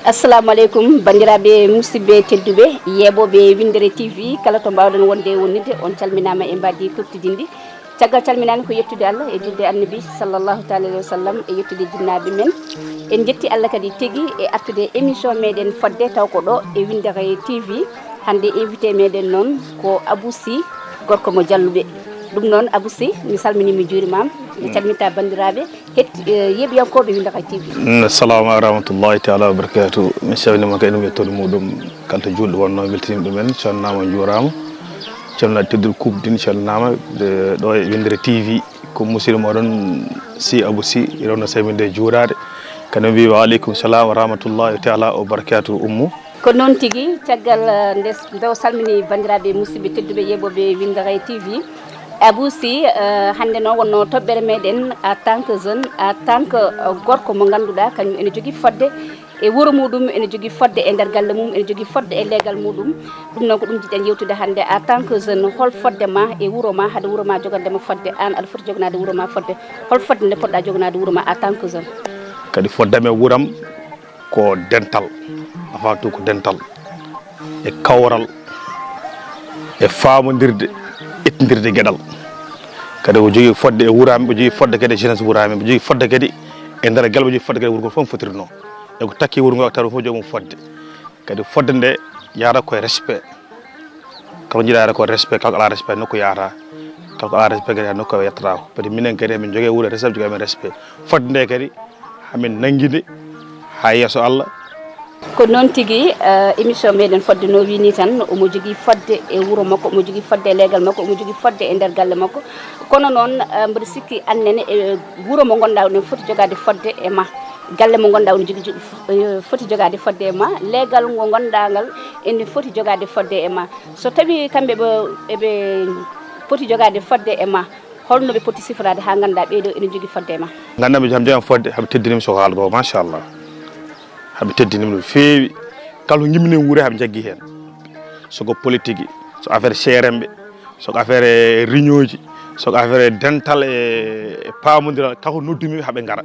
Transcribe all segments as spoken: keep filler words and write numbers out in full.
Assalamu aleykum, banndiraaɓe musidɓe tedduɓe, yeeɓooɓe Winndere T V, kala to mbaawɗon wonde e wonnitde, on calminaama e mbaadi kuuɓtidinndi. Caggal calminaani ko yettude Allah e julde Annabi sallallahu taala alayhi wa sallam e yettude jinnaaɓe men. En njetti Allah kadi tigi e artude e émission meɗen fodde taw ko ɗo e Winndere T V. Hannde invité meɗen noon ko Abou Sy, gorko mo Jalluɓe. Ɗum noon, Abou Sy, mi salminii, mi juurimaama, mi calminta banndiraaɓe hetti-, eh, yeeɓiyankooɓe Winndere T V. Mm, assalamu wa rahmatullahi taala wa barakatuh. Mi salminii mo kadi, ɗum e tolni muɗum, kala to juulɗo wonnoo, weltiniima ɗumen, calminaama, njuuraama. Calminaama teddude kuuɓtidinndi, calminaama, eh, ɗo e Winndere T V. Ko musidɗo mooɗon Sy Abou Sy, rewno salminde e juuraade. Kadi mi wiyi, wa aleykum salam wa rahmatullahi taala wa barakatuh, Ummu. Ko noon tigi, caggal, eh, nde s-, nde o salmini banndiraaɓe musidɓe tedduɓe yeeɓooɓe Winndere T V, Abou Sy, eh, hannde noon wonnoo toɓɓere meɗen en tant que jeune, en tant que, eh, gorko mo ngannduɗaa kañum ene jogii fodde e wuro muɗum, ene jogii fodde e nder galle mum, ene jogii fodde e leegal muɗum. Ɗum noon ko ɗum njiɗɗen yewtude hannde, en tant que jeune, hol fodde ma e wuro ma, hade wuro ma jogande ma fodde, aan aɗa foti joganaade wuro ma fodde, hol fodde nde poɗɗa joganaade wuro ma en tant que jeune? Kadi fodde am e wuram ko dental, avant tout ko dental e kawral e faamondirde, ittindirde geɗal. Kadi o jogii fodde e wuram, o jogii fodde kadi e jeunesse wuram, o jogii fodde kadi e nder galle, o jogii fodde kadi e wuro ngo fof fotirnoo. E ko takki wuro ngo taw fof joomum fodde. Kadi fodde nde yahata koye respect. Kala ko njiɗa ko respect, kala ko alaa respect nokku yahata. Kala ko alaa respect kadi nokku o yettata ko. Kadi minen kadi emin jogii wuro respect, jogii amen respect. Fodde nde kadi hamin nanngi nde haa yeeso Allah. Ko noon tigi, eh, émission meɗen fodde no wini tan, omo jogii fodde e wuro makko, omo jogii fodde e leegal makko, omo jogii fodde e nder galle makko. Kono noon, eh, mboɗo sikki annene e wuro mo ngonɗa oɗon foti jogaade fodde e ma. Galle mo ngonɗa oɗon jogi, jogi, eh, foti jogaade fodde e ma. Leegal ngo ngonɗa ngal ene foti jogaade fodde e ma. So tawi kamɓe ɓe, eɓe poti jogaade fodde e ma, holno ɓe poti siforaade haa ngannda ɓeeɗo ene jogii fodde e ma? Ngannda ɓe jam jam fodde, haɓe teddinimi so ko haalgo, machallah. Haɓe teddinimi no feewi. Kala ko ngimminen wuure haɓe njaggi heen. So ko politique, so affaire seeremɓe, so ko affaire réunion ji, so ko affaire dental e, e paamondiral, kala ko noddumi haɓe ngara.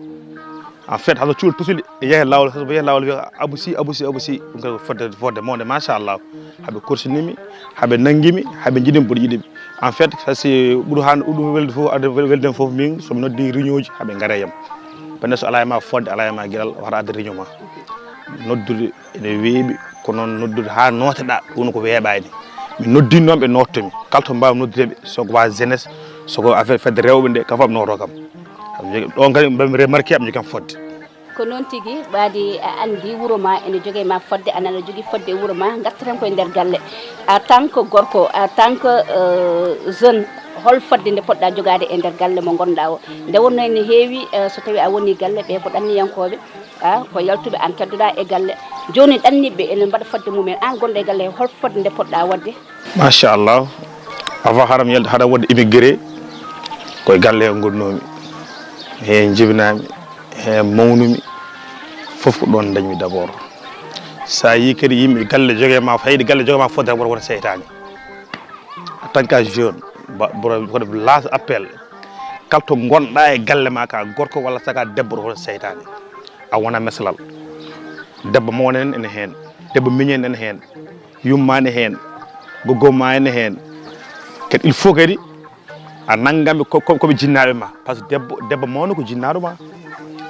En fait, hasa cuul tusuli, e yahe laawol, hasa yahe laawol wiya, "Abou Sy, Abou Sy, Abou Sy." Ɗum kadi ko fodde, fodde mawde, machallah. Haɓe korsinimi, haɓe nanngimi, haɓe njiɗimi, mboɗo yiɗiɓe. En fait, hasi ɓuri haan, ɗum welde fof, adde wel-, welden fof min, so mi noddi réunion ji, haɓe ngare yam. Bannde so alaa e ma fodde, alaa e ma geɗal, wata adde réunion ma. Noddude ene weeɓi, ko noon noddude haa nooteɗaa, ɗum ko weeɓaani. Mi noddi noon ɓe nootto mi. Kala to mbaaw noddude ɓe, so ko waa jeunesse, so ko affaire fedde rewɓe nde, ka fof ɓe nootoo kam. Ɗoon kadi mbaɗmi remarqué, aɓe njogii kam fodde. Ko noon tigi, ɓaadi a anndi wuro ma ene jogii ma fodde, aan aɗa jogii fodde e wuro ma, ngartaten koye nder galle. En tant que gorko, en tant que, euh, jeune, hol fodde nde poɗɗa jogaade e nder galle mo ngonɗa o? Nde wonno ene heewi, euh, so tawi a woni galle, ɓe ko ɗanniyankooɓe, a, ko yaltuɓe, aan keddoɗa e galle. Jooni ɗanniɓe ene mbaɗa fodde mumen, aan gonɗo e galle, hol fodde nde poɗɗa waɗde? Machallah. Avant haɗam yalde, haɗam waɗde immigré, koye galle he ngonnoomi. He njibinaami, he mawnumi, fof ko ɗoon dañmi d'abord. So a yii kadi yimɓe galle jogee ma, hayɗi galle jogee ma fodde tan, woto, woto seytaane. En tant que jeune, ba-, bro, kono lance appel. Kala to ngonɗa e galle ma, ka gorko walla saka debbo, woto seytaane. A wona mesalal. Debbo mawɗo en ene heen. Debbo miñi en ene heen. Yumma ene heen. Goggo ma ene heen. Kadi il faut kadi a nanngamɓe ko, ko, ko ɓe jinnaaɓe ma. Par ce que debbo, debbo mawɗo ko jinnaaɗo ma.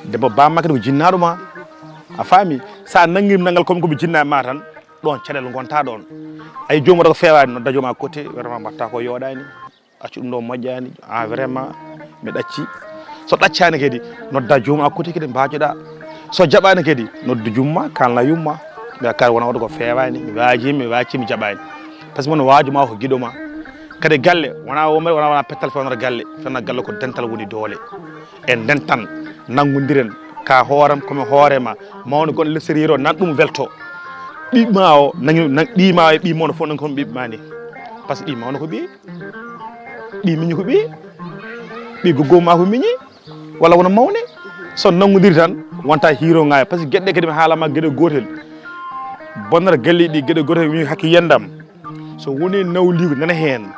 Debbo bamma kadi ko jinnaaɗo ma. A faami? So a nanngii nanngal ko, ko ɓe jinnaaɓe ma tan, ɗoon caɗeele ngonta ɗoon. Ay, joomum waɗa ko feewaani, nodda joomum a kote, wiyata ma mbaɗta ko yooɗaani. Accu ɗum ɗo moƴƴaani, ah, vraiment, mi ɗacci. So ɗaccaani kadi, nodda joomum a kote kadi mbaajoɗa. So jaɓaani kadi, noddu jumma, kaalna yumma. Mbiya kadi wona oɗo ko feewaani, mi waaji, mi waaji, mi jaɓaani. Par ce que mon waaju ma ko giɗo ma. Kadi galle, wona wona, wona pettal fewnata galle. Fewnata galle ko dental woni doole. En ndentan, nanngondiren, ka hooram, komi hoore ma. Mawɗo gonɗo l'extérieur o, nan ɗum welto. Ɓiɓɓe ma o, nan, nan, ɓiɓɓe ma e ɓiɓɓe mon fof nan kon ɓiɓɓe ma ni. Par ce que ɓiɓɓe ma wona ko ɓiɓɓe. Ɓii miñi ko ɓii, ɓii goggo ma ko miñi, walla wona mawne. So nanngodiri tan, wonta hiiro ngaaya, par ce que geɗe kadi mi haalama geɗe gootel. Bonnata galleeji ɗi geɗe gootel, mi hakke yiyandam. So woni nawliigu nana heen.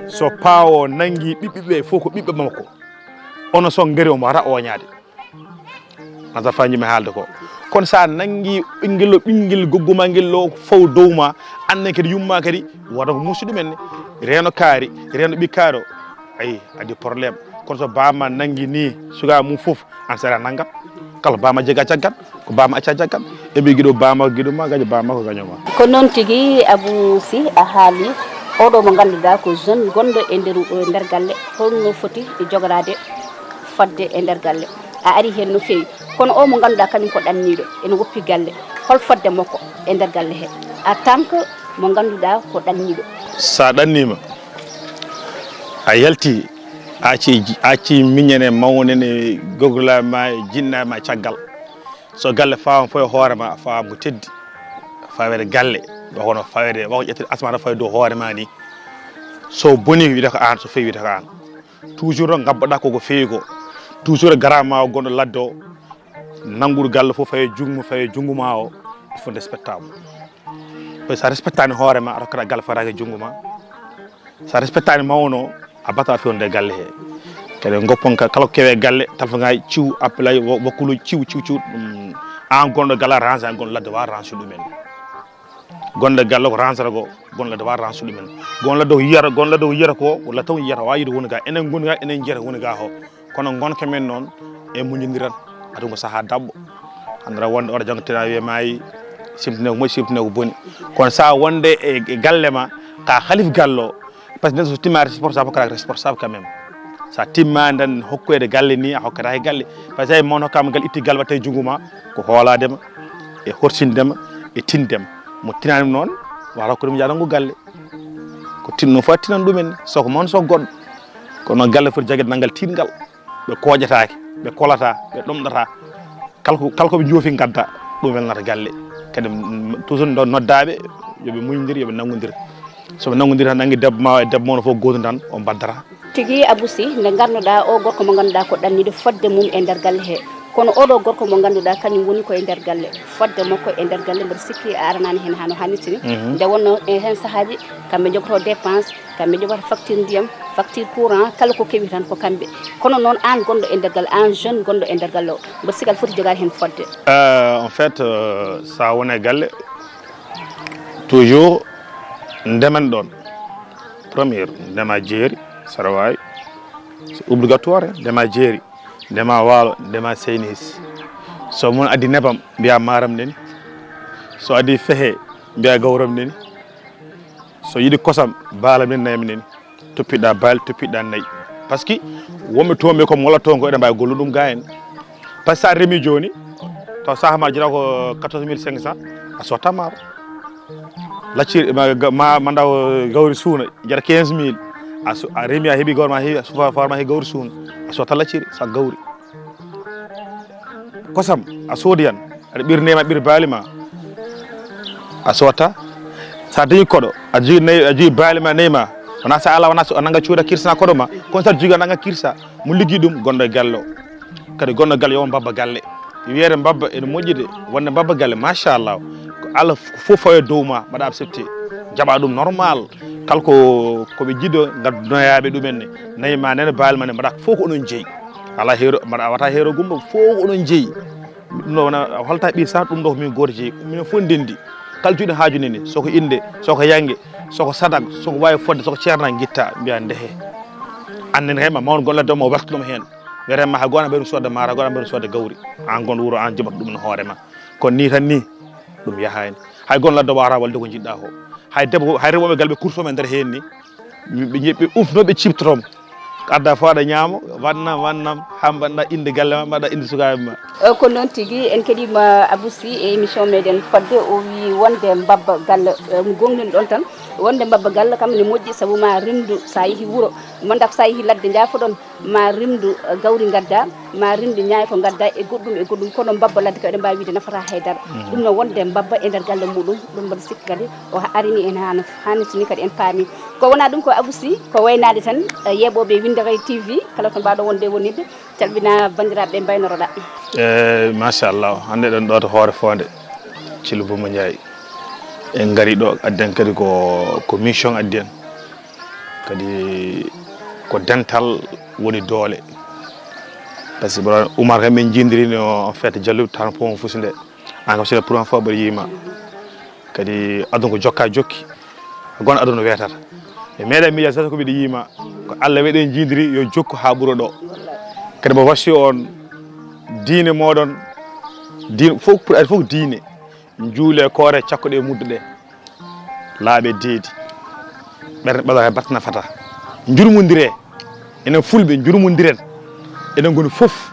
So paawo nangi ɓiɓɓe ɓe fof ko ɓiɓɓe makko, ono so ngari omo wata oñaade. An sa fañi mi haalde ko. Kono sa nangi ɓinngel o ɓinngel goggo ma ngel o faw dow ma, anne kadi yumma kadi wata ko muusi ɗumen ne. Reeno kaari, reeno ɓikkaaro. Ayi, adi problème. Kono so baama nangi ni suga mum fof, an sera nangam. Kala baama jega caggal, ko baama acca caggal. E ɓe giɗo baama giɗo ma gaño baama ko gaño ma. Ko noon tigi, Abou Sy, a haali oɗo mo ngannduɗaa ko jeune gonɗo e nder, e nder galle, holno foti jogoraade fodde e nder galle? A ari heen no feewi. Kono o mo ngannduɗaa kañum ko ɗanniiɗo, ene woppi galle, hol fodde makko e nder galle he? En tant que mo ngannduɗaa ko ɗanniiɗo. Sa ɗanniima, a yalti, acci, acci miñane mawne ne gogla ma, jinna ma caggal. So galle fawama fof e hoore ma, fawama ko teddi. Fawede galle, wako no fawede, wako ƴettude asma tan fawi dow hoore ma ni. So boni wiyata ko an, so fewi wiyata ko an. Toujours ɗo ngabbaɗa koko fewi ko. Toujours garama o gonɗo ladde o, nannguɗo galle fof fawi e junngo, fawi e junngo ma o, il faut respectable. Parce que sa respectani hoore ma, a rokkata galle fotaki e junngo ma. Sa respectani mawno, a bata fewde galle he. Kadi goppon ka-, kala ko kewe galle, talfa ngaji ciw, appelay, wa-, wakkulo ciw, ciw, ciw. Ɗum, an gonɗo galle a range, an gonɗo ladde wa range ɗumen. Gonɗo galle ko ransata ko, gonɗo ladde wa range ɗumen. Gonɗo ladde ko yiyata, gonɗo ladde ko yiyata ko, walla taw yiyata, wa yiide woni ga. Enen goni ga, enen jiyata woni ga ho. Kono gonka men noon, e muñodiral, adu ko saha dabbo. Andra wonde oɗo jangtina wiye maayi, simtine ko moƴƴi, simtine ko boni. Kono sa wonde e, e galle ma, ka halif galle o, parce que neɗɗo so timma responsable, ko responsable quand même. Sa timma nden hokkede galle ni, a hokkata e galle. Parce que ay mon hokkama galle, itti galle watta e junngo ma, ko hoolade ma, e horsinde ma, e tinde ma. Mo tinani noon, wata ko ɗum yaɗango galle. Ko tinno fof tinan ɗumen, so ko mon so goɗɗo. Kono galle foti jagede nanngal tiiɗngal. Ɓe kooƴataake, ɓe kolata, ɓe ɗomɗata. Kala ko, kala ko ɓe njoofi ngadda, ɗum welnata galle. Kadi, mm, toujours ndo noddaaɓe, yo ɓe muñondir, yo ɓe nanngondir. So ɓe nanngondir tan, nanngi debbo ma e debbo mon fof gootum tan, on mbaddata. Tigi Abou Sy, nde ngarnoɗaa o gorko mo ngannduɗaa ko ɗanniiɗo fodde mum e nder galle he. Kono oɗo gorko mo ngannduɗaa kañum woni ko e nder galle, fodde makko e nder galle, mboɗo sikki a aranaani heen hano hannirtini. Mhm. Nde wonno e heen sahaaji, kamɓe njogotoo dépense, kamɓe njogata facture ndiyam, facture courant, kala ko kewi tan ko kamɓe. Kono noon aan gonɗo e nder galle, aan jeune gonɗo e nder galle o, mboɗo sikki aɗa foti jogaade heen fodde. Euh, en fait, euh, sa woni e galle, toujours ndemen ɗoon. Première, ndema jeeri, saɗa waawi. C'est obligatoire, ndema jeeri, ndema waalo, ndema seynis. So mon addi nebam, mbiya maaram neni. So addi fehe, mbiya gawram neni. So yiɗi kosam, baalam neni, nayam neni. Toppiɗa baali, toppiɗa nayi. Parce que wonɓe toon ɓe ko mola toon ko eɗen mbawi gollude ɗum ga en. Parce que sa remi joni, to saha ma jira ko quatorze mille cinq cents, a sotta maaro. Lacciri ma, ma, ma ndaw gawri suuna, jara quinze mille. A su-, a remi a heɓi gawri ma, heɓi, a sufa fawar ma he gawri suuna. A sotta lacciri, sa gawri. Kosam, a soodi yan, aɗa ɓiri neema, ɓiri baali ma. A sotta. Sa dañi koɗo, a jogi nayi, a jogi baali ma, neyi ma. Wona sa ala, wona so a nanga cuuda kirsa koɗo ma. Kono sa jogi a nanga kirsa, mo liggi ɗum, gonɗo e galle o. Kadi gonɗo galle yo mbabba galle. Wiyede mbabba ene moƴƴi de, wonde mbabba galle, machallah. Ko Allah f-, fof fawi dow ma, mbaɗa accepté. Jaɓa ɗum normal. Kala ko, ko ɓe jiɗo, ngaddunoyaɓe ɗumen ne. Nayi ma nene, baali ma ne, mbaɗa fof ko onon jeeyi. Ala heero, mbaɗa a wata heero gumba, fof ko onon jeeyi. Ɗum ɗo wona, holta ɓi sa, ɗum ɗo ko min gooto jeeyi. Minen fof ndendi. Kala cuuɗi haaju nene, soko inde, soko yange, soko sadak, soko wawi fodde, soko ceerna, gitta, mbiya ndehe. Annen kay ma mawɗo golle dow ma, o welta ɗum heen. Wiyata ma, hay gooto mbaɗi ɗum sodde maaro, hay gooto mbaɗi ɗum sodde gawri. An gonɗo wuro, an joɓata ɗum no hoore ma. Kono ni tan ni, ɗum yahani. Hay gonɗo ladde wawata wallude ko jiɗɗa ko. Hay debbo, hay rewɓe galle ɓe kurso men nder heen ni. Ɓe, ɓe, ɓe ufno, ɓe ciftoto mo. Adda fo aɗa ñaamo, wannam, wannam, haa mbaɗɗa innde galle ma, mbaɗɗa innde sukaaɓe ma. Eh, ko noon tigi, en keɗiima Abou Sy e émission meɗen fodde, o wii wonde mbabba galle, eh, mo gomɗin ɗon tan, wonde mbabba galle kam ne moƴƴi, sabu ma rimdu, sa yehi wuro, manda ko sa yehi ladde, njaafoɗon, ma rimdu, eh, gawri ngadda, ma rimdu ñaay ko ngadda e goɗɗum e goɗɗum, kono mbabba ladde kam eɗen mbaawi wiide nafata haydara. Mhm. Ɗum no wonde mbabba e nder galle muɗum, ɗum mbaɗa sikki kadi o arini en haa no hannirta ni kadi en paami. Ko wona ɗum ko Abou Sy, ko waynaade tan, eh, yeeɓooɓe Winndere T V, kala to mbaɗo wonde wonirde, calmina banndiraaɓe mbaynotoɗa. Eh, machallah, hannde ɗon ɗo to Hoore Foonde, Thillo Boumba Ndiaye. En ngari ɗo, adden kadi ko, ko mission addi en. Kadi ko dental woni doole. Par ce que Umar kam min jiidiri no en fait Jalluɓe tan pour fof nde. An kam sene pour en fois mbaɗa yiima. Kadi aduna ko jokka jokki. Gon aduna weetata. E meeɗa miija sata ko mbiɗa yiima. Ko Allah waɗi en jiidiri yo jokku haa ɓura ɗo. Kadi mo wasi on diine moɗon. Diine fof pour adi fof diine. Juule koore cakkuɗe mudduɗe. Laaɓe deedi. Ɓernde ɓeɗo he battana fata. Njurmondire. Enen fulɓe njurmondiren. Eɗen ngoni fof.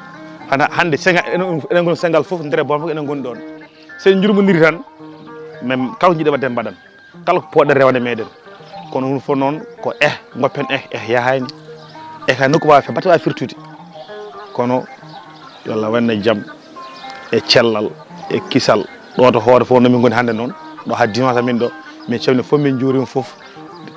Hana hannde Sénégal, eɗen ngoni Sénégal fof ndere boon fof eɗen ngoni ɗoon. So en njurmondiri tan, men kala ko njiɗen waɗde mbaɗan. Kala ko pooɗen rewande meɗen. Kono ɗum fof noon ko eh, ngoppen eh, eh yahayni. Eh kay nokku waawi fe batte waawi firtude. Kono yo Allah waɗne jam e cellal e kisal. Ɗo to hoore fof no min ngoni hannde noon. Ɗo haa dimanche amin ɗo. Min calmini fof min njuurima fof.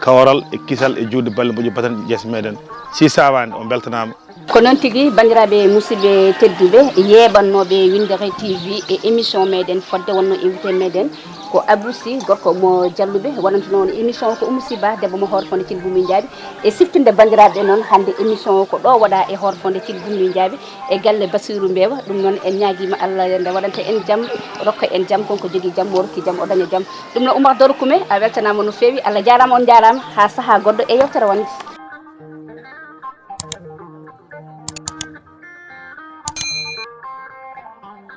Kawral e kisal e juuɗe balle moƴƴi batan jees meɗen. Si sawani on beltanama. Ko noon tigi, banndiraaɓe musidɓe tedduɓe, yeeɓannooɓe Winndere T V e émission meɗen fodde wonno invité meɗen ko Abou Sy, gorko mo Jalluɓe, waɗanto noon émission o ko Oumou Sy Ba, debbo mo Hoore Fonde Thil Boumy Ndiaby. E siftinde banndiraaɓe noon, hannde émission o ko ɗo waɗa e Hoore Fonde Thil Boumy Ndiaby e galle Bassirou Mbewa. Ɗum noon en ñaagiima Allah nde waɗanta en jam, rokka en jam, kon ko jogii jam, mo rokki jam, o daña jam. Ɗum noon Oumar Doro Koumé, a weltanaama no feewi, Allah jaaraama, on njaaraama, haa sahaa goɗɗo e yewtere wonnde.